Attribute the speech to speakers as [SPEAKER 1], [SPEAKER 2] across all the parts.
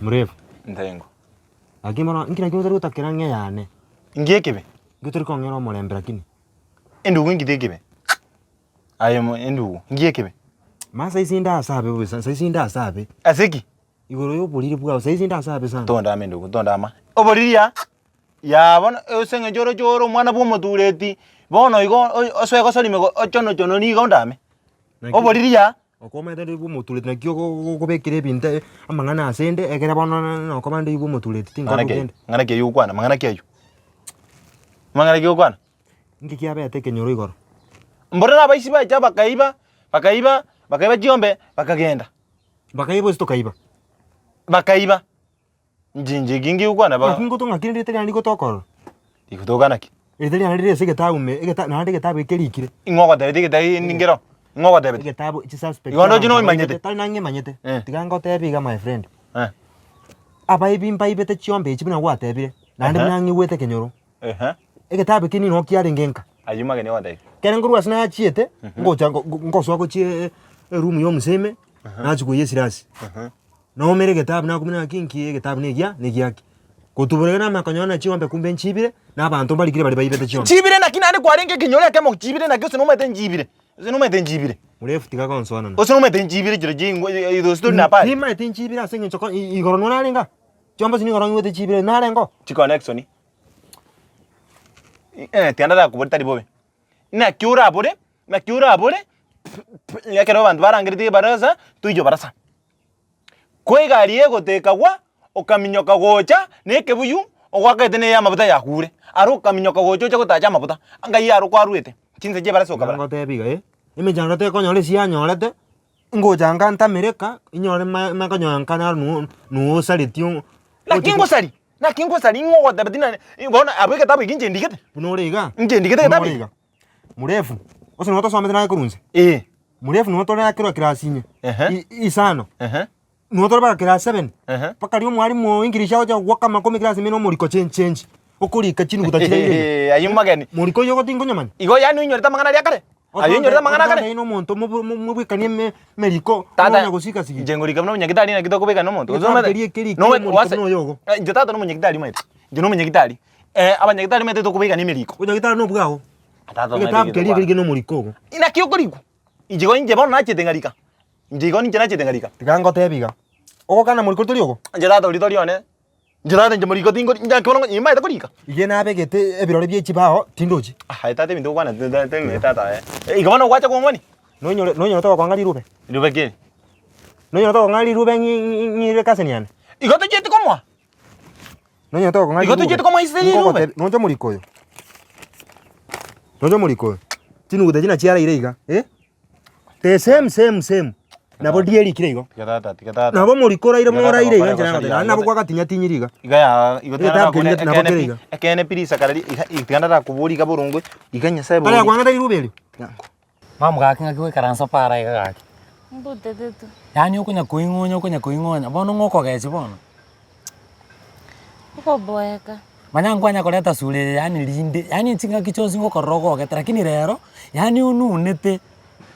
[SPEAKER 1] Mrefu.
[SPEAKER 2] Ntengo.
[SPEAKER 1] Lakini bono inki nakio otari gotakera ng'a eyane?
[SPEAKER 2] Inki ekebe?
[SPEAKER 1] Inki otori kong'era omorembe lakini?
[SPEAKER 2] Endugu inki tekebe? Aye mo endugu, inki ekebe?
[SPEAKER 1] Mani saisi inde ase abe bobe sana, saisi inde ase abe.
[SPEAKER 2] Ase ki?
[SPEAKER 1] Igoro ya oboriri bwao, saisi inde ase abe sana.
[SPEAKER 2] Tondama endugu, tondama. Oboriri aa, yaa bono ase eng'encho oroche ore omwana bwa omotureti, bono igo osoe gosori ime ochono chono nigo ondame.
[SPEAKER 1] Naki-
[SPEAKER 2] Oboriri aa.
[SPEAKER 1] Okomanyete ndiri bwa omotureti naki okobekera ebinto amang'ana ase nde ekere bono nokoba ndiri bwa omotureti
[SPEAKER 2] Mang'ana
[SPEAKER 1] tinkora
[SPEAKER 2] ki ayio?
[SPEAKER 1] kende.
[SPEAKER 2] Mang'ana ki ayio ogokwana? Mang'ana ki ayio? Mang'ana ki ogokwana?
[SPEAKER 1] Inki kiabete ekenyoro igoro?
[SPEAKER 2] Mboro na abaisi bacha bakaiba, bakaiba, bakaiba chiombe, bakagenda.
[SPEAKER 1] Bakaiba gose tokaiba?
[SPEAKER 2] Bakaiba. Inche inche eki ngigokwana ba.
[SPEAKER 1] Naki ngoto ng'aki rende riria rigotokorora?
[SPEAKER 2] Rigotoka naki?
[SPEAKER 1] Riria riane rire ase egetabu ime, egeta naende egetabu eke kerikire.
[SPEAKER 2] Ing'o ogotebetie egetabu nkero? Ing'o ogotebetie?
[SPEAKER 1] Egetabu chisuspect
[SPEAKER 2] Igo ndoche noimanyete?
[SPEAKER 1] Tari nang'emanyete.
[SPEAKER 2] Eh.
[SPEAKER 1] Tiga ngotebie iga my friend.
[SPEAKER 2] Eh.
[SPEAKER 1] Abaibi mbaibete chiombe echi buna gwatebire, naende
[SPEAKER 2] Ehe.
[SPEAKER 1] buna ng'igwete ekenyoro.
[SPEAKER 2] Ehe.
[SPEAKER 1] Egetabu eke nigo kiarenge nka.
[SPEAKER 2] Ayio mageni ogotebia.
[SPEAKER 1] Ekero nkorwa ase nachiete, ngocha ngo- ngo- ngosoa gochia eroom ya omosee, nachia koiyia esirasi. Naumera egetabu nakumia naki nki egetabu negia negiaki. Gotubora iga namanya konyora na chiombe kumbe nchibire, na abanto mbarikire baria baibete chiombe.
[SPEAKER 2] Nchibire naki naende kwarenge ekenyoro ekemo nchibire naki gose nomanyete nchibire, gose nomanyete nchibire,
[SPEAKER 1] Murefu tiga gonsoanana.
[SPEAKER 2] gose nomanyete nchibire chire chingwe gose tori na habari.
[SPEAKER 1] Nimanyete nchibire ase eng'encho ko igoro norarenge aa, chiombe ase nigo ng'igwete chibire narenge oo.
[SPEAKER 2] Chiconnection, eh tiga ndarakoboria tari bobe, naki orabore, naki orabore ekero abanto barangeretie ebarasa, toiyo barasa. Ko egari egotekagwa, okaminyoka gocha na ekebuyu, ogoakete na ey'amafuta yakure, aro okaminyoka gocha oche gotacha amafuta, ngai aro kwarwete, chinsa chi'ebarasa okabara.
[SPEAKER 1] Ngotebi iga eh, emechando tekonyora ase yanyorete, ngocha nka ntamere ka, inyore ma- makonyora nka naro no nosaretie o-
[SPEAKER 2] Naki ngosari, naki ngosari ng'o ogoteba tina bono abwo egetabu eke inche ndigete,
[SPEAKER 1] Buna ore iga,
[SPEAKER 2] inche ndigete
[SPEAKER 1] buna
[SPEAKER 2] egetabu
[SPEAKER 1] ore
[SPEAKER 2] eke.
[SPEAKER 1] iga, murefu, ase nigo tosomete naye korwa inse.
[SPEAKER 2] Eh.
[SPEAKER 1] Murefu nigo tore akerwa class inye,
[SPEAKER 2] Ehe.
[SPEAKER 1] i- isano,
[SPEAKER 2] Ehe.
[SPEAKER 1] nigo tore mpaka class seven,
[SPEAKER 2] Ehe.
[SPEAKER 1] mpaka riria omwalimu o English agocha goaka amakomi class ime na omoriko change change, okorika chinuguta chiria ire iga.
[SPEAKER 2] Ayio mageni.
[SPEAKER 1] Moriko oyio ogotinga onyomanye?
[SPEAKER 2] Igo yaani oinyorete amang'ana aria akare? Aye oinyorete amang'ana akare?
[SPEAKER 1] Otantainie omonto mobu- mo- mobwekanie eme- emeriko,
[SPEAKER 2] Tata,
[SPEAKER 1] onya gosika sigi.
[SPEAKER 2] inche ngorika buna omonyagitari naki tokobekana omonto. Gose
[SPEAKER 1] Egetabu
[SPEAKER 2] omanyete-
[SPEAKER 1] keria ekeri
[SPEAKER 2] no-
[SPEAKER 1] kere omoriko
[SPEAKER 2] wase-
[SPEAKER 1] buna oyogo.
[SPEAKER 2] Eh, inche tata nomonyagitari omanyete. Inche nomonyagitari. Eh, abanyagitari omanyete tokobekana emeriko.
[SPEAKER 1] Onyagitari nobwao.
[SPEAKER 2] Tata omanyete
[SPEAKER 1] Egetabu
[SPEAKER 2] egento
[SPEAKER 1] keria
[SPEAKER 2] kwana.
[SPEAKER 1] ekeri kere omoriko ogo.
[SPEAKER 2] Naki okorikwa? Inche igo inche bono nachete ng'arika. Inche igo ninche nachete ng'arika.
[SPEAKER 1] Tiga ngotebi iga, ogokana moriko tori ogo?
[SPEAKER 2] Inche tata oria tori one, inche tata inche moriko tingori inche naki bono nimanyete korika.
[SPEAKER 1] Iga nabegete ebirore bie chibao tindochi.
[SPEAKER 2] Ah aye tata ebinto ogokwana tata aye. Igo bono gwacha kong'wania?
[SPEAKER 1] Nonyore nonyorete gokong'a rirube?
[SPEAKER 2] Rirube ki?
[SPEAKER 1] Nonyorete gokong'a rirube ng'i ng'ire cousin yane?
[SPEAKER 2] Igo tochieti komoa?
[SPEAKER 1] Nonyorete gokong'a
[SPEAKER 2] Igo
[SPEAKER 1] rirube?
[SPEAKER 2] tochieti komoa ise rirube?
[SPEAKER 1] Nkogotebi nonche omoriko oyo, nonche omoriko oyo, chinuguta echi nachiaraire iga eh, the same same same, nabo ndierikire igo.
[SPEAKER 2] Tiga tata, tiga tata.
[SPEAKER 1] Nabo omoriko oraire buna
[SPEAKER 2] Tiga tata
[SPEAKER 1] oraire iga
[SPEAKER 2] gokora
[SPEAKER 1] inche
[SPEAKER 2] gosaria.
[SPEAKER 1] nagoteba, naende nabo gwagatinyatinyiri iga.
[SPEAKER 2] Iga ya igo tiga
[SPEAKER 1] Egetabu keria
[SPEAKER 2] narakore
[SPEAKER 1] nabo
[SPEAKER 2] ekeene
[SPEAKER 1] kere
[SPEAKER 2] pi
[SPEAKER 1] iga.
[SPEAKER 2] ekeene pi risakara ri iga tiga ndarakoboria iga boronge iga Nyasaye
[SPEAKER 1] Tari
[SPEAKER 2] boria.
[SPEAKER 1] akwang'ete rirube erio?
[SPEAKER 3] Mama gaki ng'aki goikaransa para iga gaki.
[SPEAKER 4] Mbutete tu.
[SPEAKER 3] Yaani okonya koing'onya okonya koing'onya, bono ng'o okogechi bono?
[SPEAKER 4] Okoboeka.
[SPEAKER 3] Manya nkwanya koreta sura eye yaani rinde, yaani ching'aki chionsi ngokorora ogogete lakini rero, yaani onunete,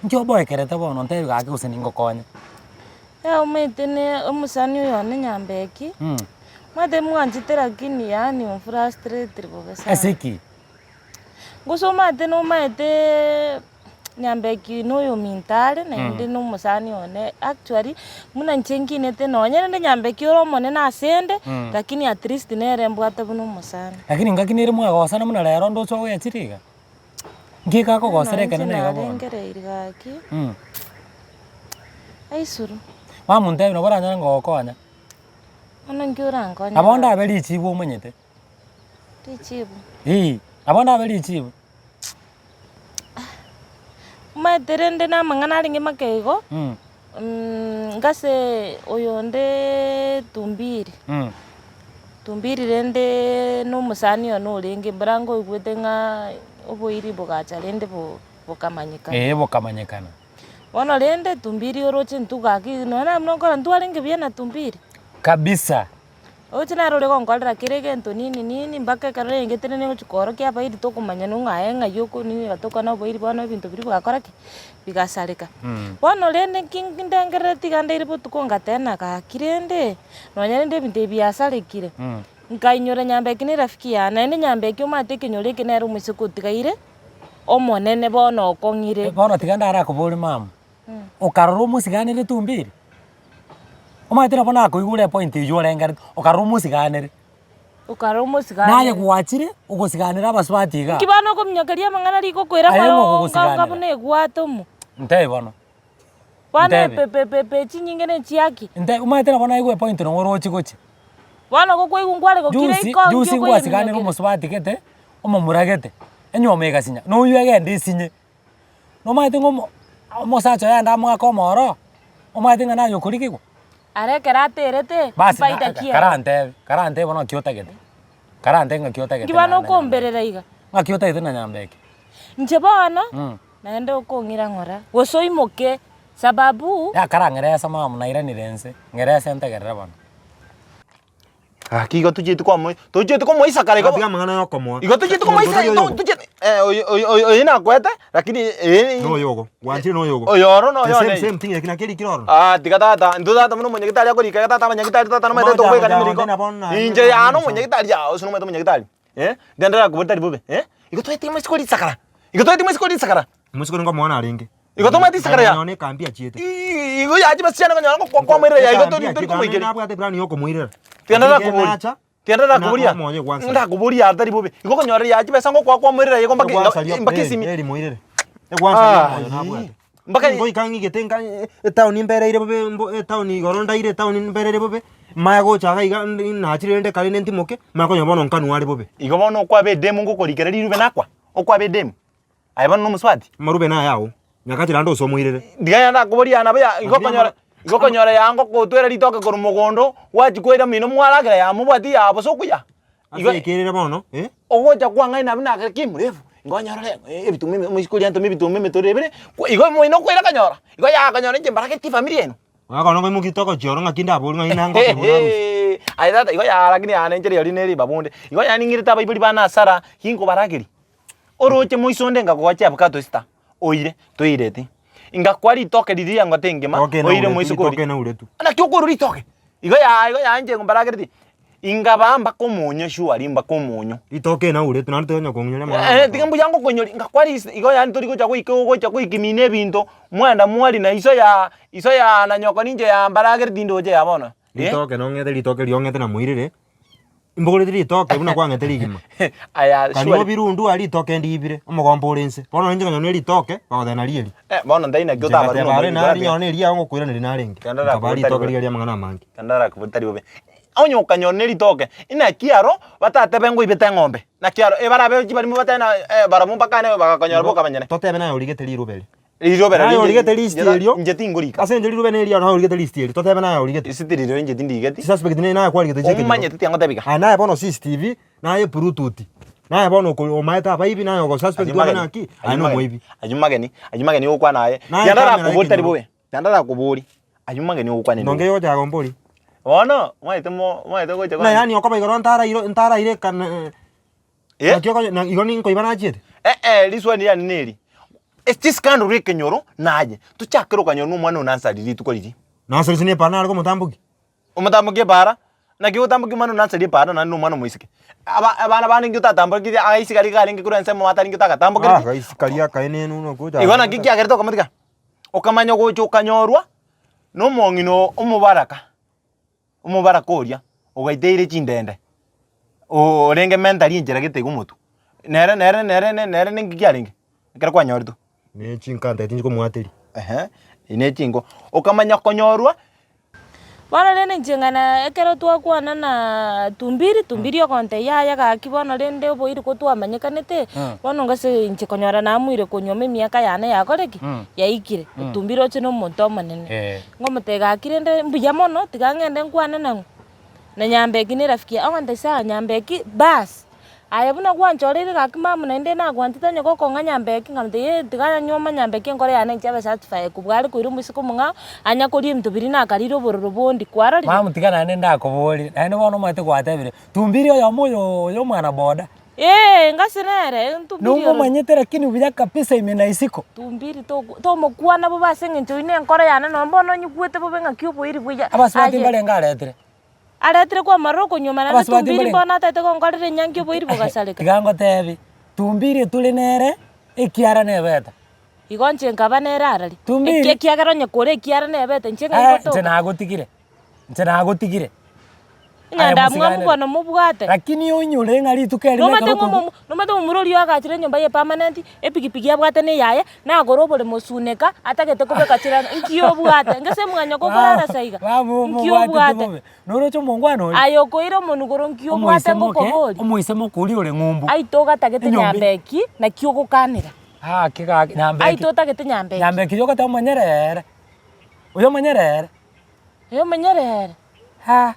[SPEAKER 3] nki oboekerete bono ntebi gaki gose ningokonye.
[SPEAKER 4] Yaya omanyete ne omosani oyo one Nyambeki, omanyete mwanchete lakini yaani omfrustratire bobe sana.
[SPEAKER 3] Ase ki?
[SPEAKER 4] Gose omanyete nomaeteeee Nyambeki na oyominto are naende na omosani one actually buna inche nkinete nonye rende Nyambeki ore omonene asende lakini at least nere mbwate buna omosani.
[SPEAKER 3] Lakini ngaki nere mwagosana buna rero ndoche ogoyachire iga? Nki gekakogosera
[SPEAKER 4] Inche
[SPEAKER 3] ekenene iga bono?
[SPEAKER 4] narengereiri gaki, aisuru.
[SPEAKER 3] Mama ontebi nabo oranyore ngogokonya.
[SPEAKER 4] Bono nki orankonye
[SPEAKER 3] Nabo
[SPEAKER 4] gaki?
[SPEAKER 3] ndabe richibu omanyete.
[SPEAKER 4] Richibu.
[SPEAKER 3] Eeh, nabo ndabe richibu.
[SPEAKER 4] Omanyete rende na amang'ana arenge make igo, ngase oyonde Tumbiri, Tumbiri rende na omosani one orenge mbora nkoigwete ng'a oboiri bogacha rende bo- bokamanyekana.
[SPEAKER 3] Eeh bokamanyekana.
[SPEAKER 4] Bono rende Tumbiri oroche intwe gaki nonya nabwo nokora ntwarenge buya na Tumbiri.
[SPEAKER 3] Kabisa.
[SPEAKER 4] Oche nere ore gonkorera kera egento nini nini mpaka ekero narenge tenene gochia koorokia abairi tokomanya ng'a aye ng'ai oko nini gatoka na oboiri bono ebinto biria bigakora ki? Bigasareka. Bono rende nki ndengerereti iga ndeire botuko ngateba gaki rende, nonya rende ebinto ebi biasarekire, nkainyora Nyambeki na erafiki yane, naende Nyambeki omanyete ekenyoro eke nere omoiseke otigaire, omonene bono okong'ire.
[SPEAKER 3] Bono tiga ndarakoborie mama, okarora omosiganere tumbiri? Omanyete nabo nakoigure epoint eywo orengerete, okarora omosiganere.
[SPEAKER 4] Okarora omosiganere.
[SPEAKER 3] Naye gwachire ogosiganera abasubati igaa.
[SPEAKER 4] Inki bono okominyokeria amang'ana rigokoira
[SPEAKER 3] Aye
[SPEAKER 4] ng'ora
[SPEAKER 3] ng'o
[SPEAKER 4] onga onga
[SPEAKER 3] ogosiganera?
[SPEAKER 4] buna egwate omo.
[SPEAKER 3] Ntebi bono,
[SPEAKER 4] Bono
[SPEAKER 3] Ntebi.
[SPEAKER 4] epepepepe chinyinge ne chiaki.
[SPEAKER 3] nte omanyete nabo naigwa epoint nonye oroche gochia.
[SPEAKER 4] Bono gokwaigwa nkware gokira
[SPEAKER 3] Juzi,
[SPEAKER 4] iko inki
[SPEAKER 3] juzi ngwasiganire
[SPEAKER 4] okoyeminyokera.
[SPEAKER 3] omosubati gete, omomura gete, enywomo egasinya, na oywo egende esinye. Nomanyete ng'a omo omosacha oye aende amoake omoro, omanyete ng'a naye okorigigwa?
[SPEAKER 4] Are ekero aterete,
[SPEAKER 3] Basi na
[SPEAKER 4] faida ki ere?
[SPEAKER 3] karantebe, karantebe bono ng'aki otagete, karantebe ng'aki otagete
[SPEAKER 4] Inki bono
[SPEAKER 3] naende Nyambeki.
[SPEAKER 4] okomberera iga?
[SPEAKER 3] Ng'aki otagete na Nyambeki?
[SPEAKER 4] Inche bono, naende okong'ira ng'ora, gose oimoke, sababu.
[SPEAKER 3] Yaya karang'erese mama nairanire inse, ng'erese ntegerere bono.
[SPEAKER 2] Gaki igo tochieti komo tochieti komoisakara igo
[SPEAKER 1] Tiga amang'ana ya okomoa.
[SPEAKER 2] igo tochieti
[SPEAKER 1] Monto
[SPEAKER 2] komoisa
[SPEAKER 1] tari
[SPEAKER 2] to
[SPEAKER 1] oyogo.
[SPEAKER 2] tochieti eh oyo oyo oyo oyo nakwete lakini eh
[SPEAKER 1] Noyo ogo. Gwanchire noyo ogo.
[SPEAKER 2] oyo oro
[SPEAKER 1] The
[SPEAKER 2] noyo
[SPEAKER 1] same
[SPEAKER 2] one.
[SPEAKER 1] same thing eki nakio erikire ororo.
[SPEAKER 2] Ah tiga tata, intwe tata buna omonyagitari akorika iga tata abanyagitari tata nomanyete
[SPEAKER 1] Omocha
[SPEAKER 2] tokobekana
[SPEAKER 1] omocha
[SPEAKER 2] emeriko.
[SPEAKER 1] onde nabo na-
[SPEAKER 2] Inche
[SPEAKER 1] na-
[SPEAKER 2] yaa
[SPEAKER 1] na-
[SPEAKER 2] nomonyagitari yaa ase nomanyete omonyagitari eh, tiga ndarakoboria tari bobe eh, igo toeti moisiko risakara, igo toeti moisiko risakara.
[SPEAKER 1] Omosike ngomoa narenge.
[SPEAKER 2] Igo tomanyeti isakara ya.
[SPEAKER 1] Nonye ekambi achiete.
[SPEAKER 2] Igo yachi basichana konyora ng'a kwamoirera ya igo tori tori komoikeria.
[SPEAKER 1] Nabwate plan ya okomoirera.
[SPEAKER 2] Tiga ndarakoboria.
[SPEAKER 1] Nacha,
[SPEAKER 2] Tiga ndarakoboria.
[SPEAKER 1] Omoyo gwansa.
[SPEAKER 2] Ndakoboria tari bobe. Igo okonyora yachi besa ngokwa kwamoirera igo mpaka
[SPEAKER 1] Egwansa
[SPEAKER 2] mpaka esimi.
[SPEAKER 1] Eri moirere. Egwansa omoyo nabwate.
[SPEAKER 2] Mpaka
[SPEAKER 1] Ngoika ng'igete nka etown mbereire bobe mbo etown igoro ndaire etown mbereire bobe, maya gocha iga iga nachire rende kare nentimoke, maya konya bono nkanwa are bobe.
[SPEAKER 2] Igo bono okwaba edemu ngokorikera rirube nakwa. Okwaba edemu. Aye bono nomosubati?
[SPEAKER 1] Amarube naye ao, nyakache naende ose omoirere.
[SPEAKER 2] Ndiga yande akoboria nabo ya igo okonyora igo okonyora yango gotwera ritoke korwa mogondo, gwachia koira mino mwaragera ya mobwati ya bosa okuya. Igo
[SPEAKER 1] Ase ekerere bono, eh.
[SPEAKER 2] ogocha kwang'aina buna gaki mrefu, nkonyorore ebituma ime omoiseke oria antome ebituma emetoro ebere, kwa igo moino okoira akanyora, igo yakonyora inche mbarageti efamiri eno.
[SPEAKER 1] Bono nkoimokia ritoke chioro ng'aki ndaborie ng'ai nangoke buna arusi.
[SPEAKER 2] Aye tata igo yaa lakini yane inche rirorio ne ribaga onde, igo yaani ng'irete abaibori bane asara, ginkobarageria. Oroche moiso onde ngakoa chiabukato isita, oire, toireti. Ngakwa ritoke riria riangote engima,
[SPEAKER 1] Ritoke
[SPEAKER 2] oire
[SPEAKER 1] nauretu,
[SPEAKER 2] moiseke oria.
[SPEAKER 1] ritoke nauretu.
[SPEAKER 2] Naki okorwa ritoke? Igo yaa igo yaa inche mbaragereti, ingabaa mpaka omonyo surely mpaka omonyo.
[SPEAKER 1] Ritoke nauretu naende tonya kong'unyora amang'ana
[SPEAKER 2] Eh,
[SPEAKER 1] amatoke.
[SPEAKER 2] tiga mbuya ngokonyoria, ngakwa risi igo yaani tori gocha goika ogocha goika imina ebinto, mwenda mwari na iso yaa iso yaa na nyoko ninche yaa mbaragereti ndoche yaa bono, eh.
[SPEAKER 1] Ritoke nong'ete ritoke riong'ete namoirere. Mbogoreti ritoke buna kwang'ete rigima.
[SPEAKER 2] Aya
[SPEAKER 1] Kani
[SPEAKER 2] surely.
[SPEAKER 1] obirundu aria ritoke ndiibire, omogomba ore inse. Bono inche nkanyora ne ritoke, bagoteba nari eri.
[SPEAKER 2] Eh, bono ntari naki
[SPEAKER 1] Inche
[SPEAKER 2] otabarwa
[SPEAKER 1] ngateba
[SPEAKER 2] na
[SPEAKER 1] are
[SPEAKER 2] omoiri
[SPEAKER 1] nari
[SPEAKER 2] korabia.
[SPEAKER 1] nyore na eriao ngokoiraneria narenge.
[SPEAKER 2] Kenda
[SPEAKER 1] Nkabaa
[SPEAKER 2] rakobori
[SPEAKER 1] ritoke
[SPEAKER 2] tari bobe.
[SPEAKER 1] riria ri'amang'ana amange.
[SPEAKER 2] Kenda rakobori tari bobe. Onye okanyora ne ritoke, inaki aro batatebe ngoibete eng'ombe, naki aro ebarabe chibarimo batebe na eh, barabwo mpaka bagakonyora boka abanyene.
[SPEAKER 1] Totebe naye origete rirobe eri.
[SPEAKER 2] Rirobe
[SPEAKER 1] Naye
[SPEAKER 2] riria
[SPEAKER 1] origete
[SPEAKER 2] inche
[SPEAKER 1] list
[SPEAKER 2] inche
[SPEAKER 1] erio.
[SPEAKER 2] inche tingorika.
[SPEAKER 1] Ase enchera rirobe neria naye origete list erio, totebe naye origete.
[SPEAKER 2] Lisiti riria inche tindigeti.
[SPEAKER 1] Chisuspect ne naye kwarigete chia ekenyoro.
[SPEAKER 2] Omanyete tiangotebi iga.
[SPEAKER 1] Aya naye bono CCTV, naye bluetooth, naye bono oko omaete abaibi naye ogosuspect
[SPEAKER 2] Ayio
[SPEAKER 1] ore
[SPEAKER 2] mageni,
[SPEAKER 1] naki, aye
[SPEAKER 2] ayio mageni,
[SPEAKER 1] nomoibi.
[SPEAKER 2] ayio mageni, ayio mageni ogokwana aye.
[SPEAKER 1] Naye
[SPEAKER 2] Tiga
[SPEAKER 1] camera
[SPEAKER 2] ndarakoboria tari
[SPEAKER 1] ekenyoro.
[SPEAKER 2] bobe, tiga ndarakoboria, ayio mageni ogokwana
[SPEAKER 1] Nonge
[SPEAKER 2] ebibe.
[SPEAKER 1] gocha gombori.
[SPEAKER 2] Bono, omanyete mo omanyete ogocha
[SPEAKER 1] Buna yaani okoba igoro ntarairo ntaraire kana
[SPEAKER 2] Eh?
[SPEAKER 1] naki okonya na igo ninkoiba nachiete.
[SPEAKER 2] Eh eh, riswali riane neri, chiscandal ekenyoro naye, tochakere okanyora na omwana one ansari rituko riria.
[SPEAKER 1] Nasari ase nepara nare komotambokia.
[SPEAKER 2] Omotambokie epara, naki ogotambokia omwana one ansari epara naende na omwana omoiseke. Aba abana bande inki otatambokirie agaisi karia karenge korwa ensemo atarenge
[SPEAKER 1] Ah,
[SPEAKER 2] otagatambokereti.
[SPEAKER 1] gaisi karia akaenenu nokocha.
[SPEAKER 2] Igo naki kiagerete okomotiga? Okamanya gocha okanyorwa, na omong'ina omobaraka. Omobaraka oria ogaiteire chindende, orenge mentally enchera gete iga omotwe, nere nere nere nere ninki kiarenge ekero kwanyoretwe?
[SPEAKER 1] Ne chinkanta tinchi komwateria.
[SPEAKER 2] Ehe, ne chinko, okamanya konyorwa.
[SPEAKER 4] Bono rende inche ng'a ekero twakwana na tumbiri, tumbiri ogontebia yaya gaki bono rende oboiri ko twamanyekanete, bono ngase inche konyora namuire konyuoma emiaka yane yakore ki? Yaikire, tumbiri oche na omonto omonene. Ngomotebia gaki rende mbuya mono, tiga ng'ende nkwane nang'o, na Nyambeki na erafiki yaye, ogontebia sawa Nyambeki, baas. Aye buna gwanchoreire gaki mama naende nagwanchete onye gokong'a nyambeki nkamotebia eh tiga nyuoma nyambeki enkoro yane inche abe satisfied kobua are koira omoiseke omong'ao anya koria ebinto biria nakarire obororo bondi kwarorire?
[SPEAKER 3] Mama tiga naende ndakoborie, naende bono omanyete gwatebire, tumbiri oyomo oyo oyo omwana boda.
[SPEAKER 4] Eeh ngase nere, ntumbiri oro.
[SPEAKER 3] Nomomanyete lakini buya kabisa ime na isiko.
[SPEAKER 4] Tumbiri toku tomokwana bobe ase eng'encho oyio na enkoro yane nonye bono onyigwete bobe ng'aki oboiri buya
[SPEAKER 3] Abasubati
[SPEAKER 4] aye.
[SPEAKER 3] mbarenge aretire.
[SPEAKER 4] Aretire kwamarora okonyuoma naende
[SPEAKER 3] Abasubati
[SPEAKER 4] tumbiri
[SPEAKER 3] mbarenge.
[SPEAKER 4] mbono atagete gonkorera enyangi oboiri bogasareka.
[SPEAKER 3] Tiga ngotebi, tumbiri tore nere, ekiara nebeta.
[SPEAKER 4] Igo inche nkaba nere arari.
[SPEAKER 3] Tumbiri.
[SPEAKER 4] Eki ekiagera onye kore ekiara nebete inche ng'ai
[SPEAKER 3] Eh, inche
[SPEAKER 4] ngotoka.
[SPEAKER 3] nagotigire, inche nagotigire.
[SPEAKER 4] Onye
[SPEAKER 3] Aye
[SPEAKER 4] ndamwamu
[SPEAKER 3] mosiganere.
[SPEAKER 4] bono mobwate.
[SPEAKER 3] Lakini oinyore ng'a rituko erimo
[SPEAKER 4] Nomanyete
[SPEAKER 3] ekero
[SPEAKER 4] ng'a
[SPEAKER 3] okoigwa
[SPEAKER 4] omomo nomanyete omomura oria oagachire enyomba ye permanent, epikipiki abwate na eyaye, nagore oboremo osuneka, atagete kobeka chiranga, nki obwate? Ngese mwanyoko okorara ase iga? Nki
[SPEAKER 3] Bamobwatete
[SPEAKER 4] obwate?
[SPEAKER 3] bobe. Noroche omongwana oria?
[SPEAKER 4] Aye okoira omonwe igoro nki obwate
[SPEAKER 3] Omoise moke,
[SPEAKER 4] ngokoboria?
[SPEAKER 3] omoise moke oria ore ng'umbu.
[SPEAKER 4] Aito ogatagete
[SPEAKER 3] Enyomba
[SPEAKER 4] nyambeki, naki ogokanera?
[SPEAKER 3] Gaki gaki nyambeki.
[SPEAKER 4] Aito otagete nyambeki.
[SPEAKER 3] Nyambeki yogoteba omonyere ere, oyo omonyere ere.
[SPEAKER 4] Oyo omonyere ere.
[SPEAKER 3] Haa,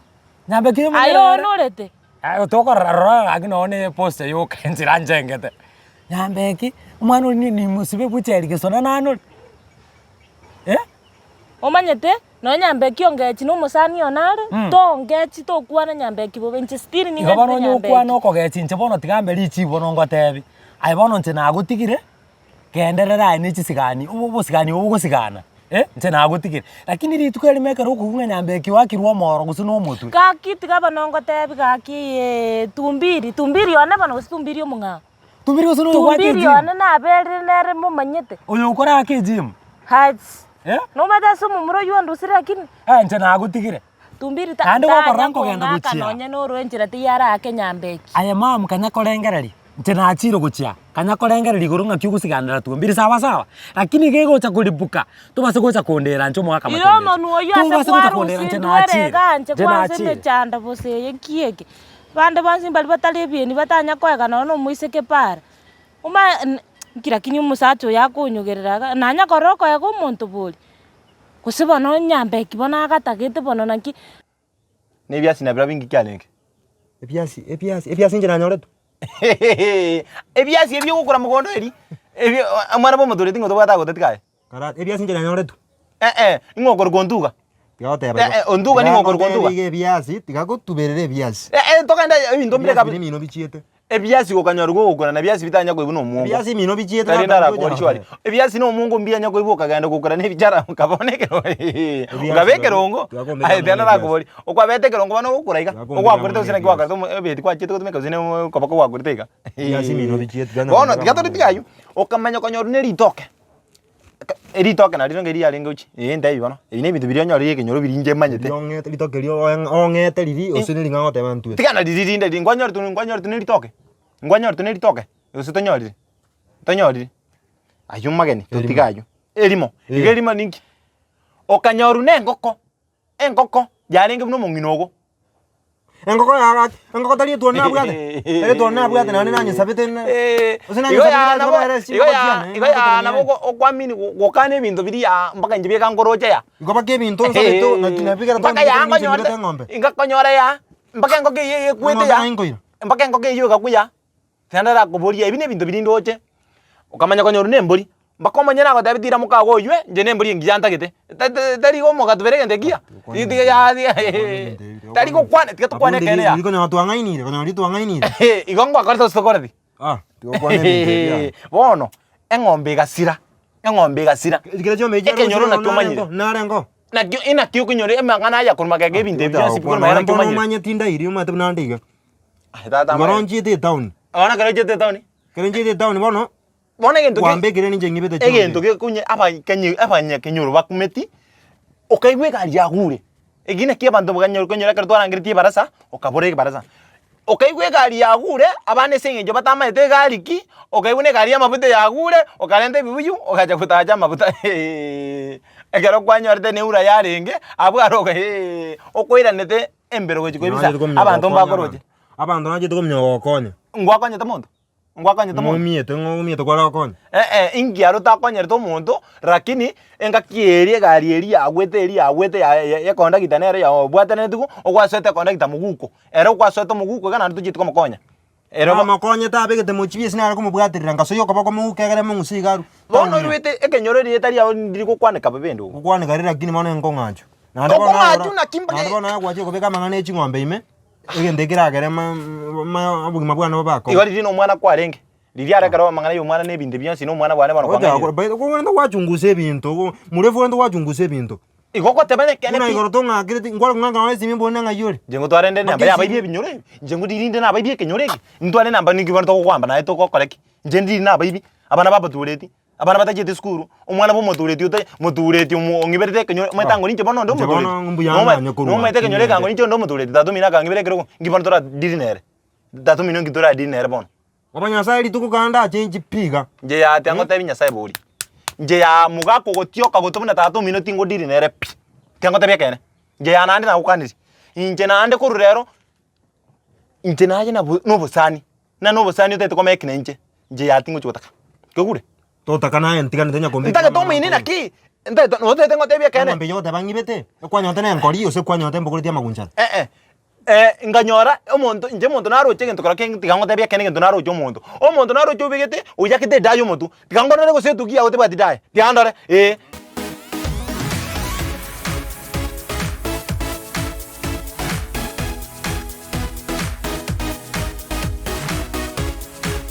[SPEAKER 3] nyambeki oyo
[SPEAKER 4] Aye
[SPEAKER 3] omonyere ere.
[SPEAKER 4] onorete.
[SPEAKER 3] Aye tokorora rora gaki nonye na eposter yoka enchera nchengete. Nyambeki, omwana oria ni nimosibe bucheri gesona nanore, eh.
[SPEAKER 4] Omanyete, nonya nyambeki ongechi na omosani one are, tongechi tokwana nyambeki bobe, inche still
[SPEAKER 3] Igo
[SPEAKER 4] ning'anchete
[SPEAKER 3] bono onye okwana
[SPEAKER 4] nyambeki.
[SPEAKER 3] okogechi inche bono tiga mbe richibu bono ngotebi, aye bono inche nagotigire, genderera aye ne chisigani obo obosigani obo ogosigana eh, inche nagotigire. Lakini rituko erimo ekero okogwa ng'a nyambeki oakirwe omoro gose na omotwe.
[SPEAKER 4] Gaki tiga bono ngotebi gaki eeh tumbiri, tumbiri one bono gose tumbiri omong'ao.
[SPEAKER 3] Tumbiri gose noyo ogoaka
[SPEAKER 4] Tumbiri
[SPEAKER 3] ejimu.
[SPEAKER 4] one naberire nere momanyete.
[SPEAKER 3] Oyo okoraka ejimu.
[SPEAKER 4] Hats.
[SPEAKER 3] Eh?
[SPEAKER 4] Nomanyete ase omomura oywo ondusire lakini.
[SPEAKER 3] Eh, inche nagotigire.
[SPEAKER 4] Tumbiri ta
[SPEAKER 3] Naende gokorora
[SPEAKER 4] tanya
[SPEAKER 3] nkogenda
[SPEAKER 4] kong'aka
[SPEAKER 3] gochia.
[SPEAKER 4] nonye noro enchera tiyara araake nyambeki.
[SPEAKER 3] Aye ma'am kanya korengereria, inche nachire gochia, kanya korengereria igoro ng'aki ogosiganera tumbiri sawa sawa, lakini iga egocha koripuka, tobase gocha kondera inche omogaka
[SPEAKER 4] Ira
[SPEAKER 3] matengecho.
[SPEAKER 4] omonwe oywo ase
[SPEAKER 3] Tobase gocha kondera
[SPEAKER 4] kwarusia
[SPEAKER 3] inche
[SPEAKER 4] intwere
[SPEAKER 3] nachire,
[SPEAKER 4] iga inche
[SPEAKER 3] inche
[SPEAKER 4] kwansa
[SPEAKER 3] nachire.
[SPEAKER 4] emechando bosa eye nki eke. Bande bonsi mbaria batari ebieni batanya koega nonye na omoiseke para, omae n nki lakini omosacha oyo akonyogerera iga, nanya korora okoega omonto bori, gose bono nyambeki bono agatagete bono naki.
[SPEAKER 2] Na ebiasi nabirobio inki kiarenge?
[SPEAKER 1] Ebiasi, ebiasi, ebiasi inche nanyoretwe.
[SPEAKER 2] Ebiasi ebi ogokora mogondo eri, ebi omwana bwa omotureti ng'o tobwate agoteti kaye?
[SPEAKER 1] Kara ebiasi inche nanyoretwe.
[SPEAKER 2] Eh eh, ing'o okorokwa ontuga?
[SPEAKER 1] Tiga goteba
[SPEAKER 2] Eh,
[SPEAKER 1] igo.
[SPEAKER 2] eh, ontuga
[SPEAKER 1] Tiga
[SPEAKER 2] ning'o okorokwa
[SPEAKER 1] ngotebie
[SPEAKER 2] ontuga?
[SPEAKER 1] iga ebiasi, tiga gotuberera ebiasi.
[SPEAKER 2] Eh eh, togende ebinto mbire
[SPEAKER 1] Ebiasi
[SPEAKER 2] kabi
[SPEAKER 1] biria emino bichiete.
[SPEAKER 2] ebiasi gokanyora gogokura na ebiasi bitanya koibwa na omwongo.
[SPEAKER 1] Ebiasi emino bichiete
[SPEAKER 2] Tari
[SPEAKER 1] tata
[SPEAKER 2] ndarakobori
[SPEAKER 1] ngocha
[SPEAKER 2] shwari.
[SPEAKER 1] goteba.
[SPEAKER 2] Ebiasi na omwongo mbianya koibwa okagenda gokura na ebichara okabona ekero
[SPEAKER 1] Ebiasi
[SPEAKER 2] okaba
[SPEAKER 1] biria,
[SPEAKER 2] ekerongo,
[SPEAKER 1] tiga kombeka
[SPEAKER 2] aye
[SPEAKER 1] amo
[SPEAKER 2] tiga
[SPEAKER 1] na ebiasi.
[SPEAKER 2] ndarakobori, okwabete ekerongo bono ogokura iga,
[SPEAKER 1] Tiga kombeka
[SPEAKER 2] ogwakorete
[SPEAKER 1] amo na
[SPEAKER 2] gose naki
[SPEAKER 1] ebiasi.
[SPEAKER 2] gwakorete omo ebeti kwachiete gotumeka gose na okoboko gwakorete iga.
[SPEAKER 1] Ebiasi emino bichiete, tiga
[SPEAKER 2] Bono
[SPEAKER 1] kombeka
[SPEAKER 2] tiga
[SPEAKER 1] amo na
[SPEAKER 2] tori tiga aywo, okamanya okonyora na eritoke. Eritoke nario ringa riarenge gochia, eh ntebi bono, ebi na ebinto biria onyore ria ekenyoro biria inche manyete.
[SPEAKER 1] Riong'ete ritoke rio oeng ong'ete riria gose na ring'ana ogoteba ntwe.
[SPEAKER 2] Tiga nariri rinde riria nkwanyoretwe nkwanyoretwe na eritoke, nkwanyoretwe na eritoke, gose tonyorire, tonyorire. Aywo mageni, totige aywo. Erimo, iga erimo ninki? Okanyorwa na engoko, engoko yarenge buna omong'ina ogo.
[SPEAKER 1] Engoko yagaki, engoko tari etuoni nabwate, tari etuoni nabwate naende nanyesabete na
[SPEAKER 2] Eh,
[SPEAKER 1] gose
[SPEAKER 2] igo
[SPEAKER 1] nanyesabete
[SPEAKER 2] yaa
[SPEAKER 1] nare
[SPEAKER 2] nabo
[SPEAKER 1] kobera
[SPEAKER 2] igo
[SPEAKER 1] chingoko
[SPEAKER 2] yaa
[SPEAKER 1] chiane,
[SPEAKER 2] igo yaa
[SPEAKER 1] nagotebi
[SPEAKER 2] nabo
[SPEAKER 1] nere.
[SPEAKER 2] oko okoamini go gokana ebinto biria yaa mpaka inche bieka nkoroche yaa.
[SPEAKER 1] Igo mpaka ebinto nsabete naki nabigera
[SPEAKER 2] Mpaka
[SPEAKER 1] tondire
[SPEAKER 2] yaa
[SPEAKER 1] inche
[SPEAKER 2] nkonyore
[SPEAKER 1] ngirete eng'ombe.
[SPEAKER 2] ngakonyora yaa, mpaka engoko eywo eyekwete
[SPEAKER 1] Eng'ombe
[SPEAKER 2] yaa,
[SPEAKER 1] naye nkoira.
[SPEAKER 2] mpaka engoko eywo egakwa yaa. Naende arakoboria, ebi nebinto biria ndoche, okamanya konyora na embori, mpaka omonyene agotebi tira mokago oywe, inche na embori engiya ntagete, ta- ta- tari igo omogatubera egento ekiya, tiga ya tari gokwana tiga tokwane ekeene ya.
[SPEAKER 1] Riria konyora twang'ainire, konyora riria twang'ainire.
[SPEAKER 2] Igo ngwakorete gose tokoreti?
[SPEAKER 1] Ah, tiga okwane ebinto ebi aa.
[SPEAKER 2] Bono, eng'ombe egasira, eng'ombe egasira,
[SPEAKER 1] Ekero chiombe echi
[SPEAKER 2] ekenyoro nakio omanyire.
[SPEAKER 1] Nare nko.
[SPEAKER 2] Nakio inaki okonyora amang'ana aya korwa magega ebinto ebi bionsi korwa magega naki
[SPEAKER 1] Bono
[SPEAKER 2] omanyire.
[SPEAKER 1] omanyeti ndairi omanyete buna nde iga.
[SPEAKER 2] Aye tata
[SPEAKER 1] Igoro
[SPEAKER 2] amaene.
[SPEAKER 1] nchiete etown.
[SPEAKER 2] Bono ekero ochiete etown.
[SPEAKER 1] Ekero nchiete etown bono,
[SPEAKER 2] Bono egento ge
[SPEAKER 1] kwambekire ninche ng'ibete chumbi.
[SPEAKER 2] egento gekonye abakenye abanyakenyoro bakumeti, okaigwa egari yagure, eki naki abanto bakanyora konyora ekero twarangeretie ebarasa, okabora ebarasa. Okaigwa egari yagure, abande ase eng'encho batamaete egari ki, okaigwa na egari ya amafuta yagure, okarenta ebibuyu, ogacha gotacha amafuta ekero kwanyorete na eura yarenge, abwo aro okoiranete. Embere gochia koebisa,
[SPEAKER 1] Nachete kominyoka
[SPEAKER 2] abanto
[SPEAKER 1] gokonya
[SPEAKER 2] mbakoroche.
[SPEAKER 1] abanto. Abanto nachete kominyoka gokonya.
[SPEAKER 2] Ngwakonyete monto? Ngwakonyete monto?
[SPEAKER 1] Ng'omiete ng'omiete kware gokonya.
[SPEAKER 2] Eh eh, inki aro otakonyerete omonto, rakini engaki eria egari eria yagwete eria yagwete ya ya ya ekondagita nere yabwatanetigwe, ogwasoete ekondagita moguko, ere ogwasoete omoguko iga naende tochieti komokonya. Ero bo-
[SPEAKER 1] Namokonyete abegete mochibi ase nare komobwaterera nkasoyia okoboko mouke egere mong'use iga arwe.
[SPEAKER 2] Bono oruete ekenyoro erieta riao ndiri gokwaneka bobe ende ogo.
[SPEAKER 1] Gokwaneka rire lakini bono enkong'achwa. Naende bono
[SPEAKER 2] Okong'achwa
[SPEAKER 1] nagora-
[SPEAKER 2] naki mpaka-
[SPEAKER 1] naende bono nagwachire kobeka amang'ana ya ching'ombe ime, egento ekeragere ma- ma obogima bwane bobe akong'u.
[SPEAKER 2] Igo riria na omwana kwarenge, riria are ekero amang'ana ya omwana na ebinto bionsi na omwana bwane bono kwang'ainire.
[SPEAKER 1] Ocha gwachungusa ebinto, ogo morefu ogende gwachungusa ebinto.
[SPEAKER 2] Igo ogoteba ng'a ekeene
[SPEAKER 1] Buna
[SPEAKER 2] pi.
[SPEAKER 1] igoro tong'akereti, nkware kong'aka nonye esimi mbone ng'ai ore.
[SPEAKER 2] Inche ngotware nde
[SPEAKER 1] Mpaka
[SPEAKER 2] enamba ya abairi
[SPEAKER 1] esimi.
[SPEAKER 2] ebinyoro ebi, inche ngotiri nde nabaibi ekenyoro eke, ntware enamba ninki bono togokwamba naye togokora ki? Inche ndiri nabaibi, abana babatureti, abana batachieti esukuru, omwana bwa omotureti ote motureti omo ong'iberete ekenyoro omanyete angore inche bono onde
[SPEAKER 1] Inche
[SPEAKER 2] omotureti.
[SPEAKER 1] bono mbuya
[SPEAKER 2] Noma
[SPEAKER 1] ng'anye korwa
[SPEAKER 2] nomanyete ekenyoro eke
[SPEAKER 1] kinde.
[SPEAKER 2] angore inche onde omotureti, tata omino akang'ibera ekerogo, nki bono toradiri nere? Tata omino nki toradiri nere bono?
[SPEAKER 1] Oba Nyasae rituko kande achenchi pi iga.
[SPEAKER 2] Inche yaa tiangotebi Nyasae bori. Inche yaa mogaka ogotioka gotwa buna tata omino tingodiri nere pi. Tiangotebia ekeene. Inche yaa naende nagokanirie. Inche naende korwa rero, inche naye nabo nobosani, na nobosani otagete komeki na inche, inche yaa tingochi gotaka. Kegure?
[SPEAKER 1] Totaka naye ntiganete onye kombeka
[SPEAKER 2] Ntagete omoine naki, ntagete notagete ngotebie ekeene.
[SPEAKER 1] Eng'ombe eyio ogoteba ng'ibete, ekwanyote na enkori gose ekwanyote mbogoretie amagunchara.
[SPEAKER 2] Eh eh. Eh, nkanyora omonto, inche omonto naroche egento kero kenge tiga ngotebie ekeene egento naroche omonto. Omonto naroche obegete, oyakete edaye omotwe, tiga nkorore gose etuki yago tebwati daye, tiga ndore, eh.